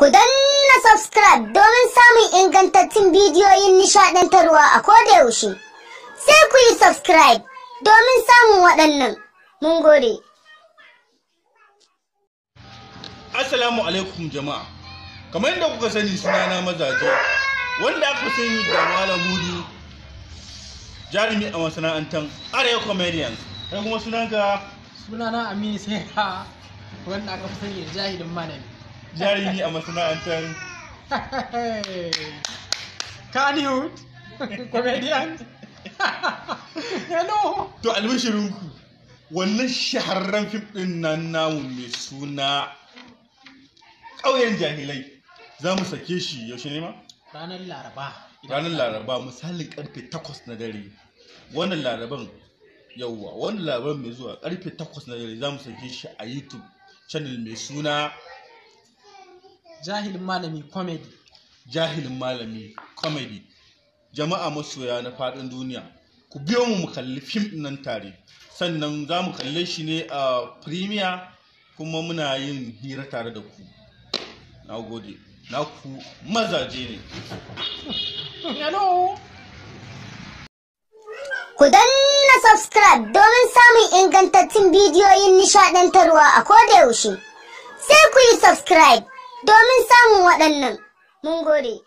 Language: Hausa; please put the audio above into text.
Ku danna subscribe domin samun ingantattun bidiyoyin nishaɗantarwa a koda yaushe. Sai ku yi subscribe domin samun waɗannan. Mun gode. Assalamu alaikum jama'a. Kamar yadda kuka sani, sunana Mazaje, wanda aka sani da Malam Hudu, jarumi a masana'antar Arewa Comedians. Kai kuma sunanka? Sunana Aminu Saira, wanda aka fi sani da Jahilin Malami. Jarumi a masana'antar Kannywood comedian. Hello. To, albishirinku, wannan shahararren fim ɗin nan namu mai suna Ƙauyen Jahilai za mu sake shi yaushe ne ma? Ranar Laraba. Ranar Laraba, misalin karfe 8 na dare. Wannan Laraban, yauwa, wannan Laraban mai zuwa, karfe 8 na dare za mu sake shi a YouTube channel mai suna Jahilin Malami Comedy. Jahilin Malami Comedy. Jama'a masoya na faɗin duniya, ku biyo mu mu kalli fim ɗin nan tare. Sannan za mu kalle shi ne a premiere, kuma muna yin hira tare da ku. Na gode, na ku Mazaje ne. Hello. Ku danna subscribe domin samun ingantattun bidiyoyin nishaɗantarwa a koda yaushe. Sai ku yi subscribe domin samun waɗannan. Mun gode.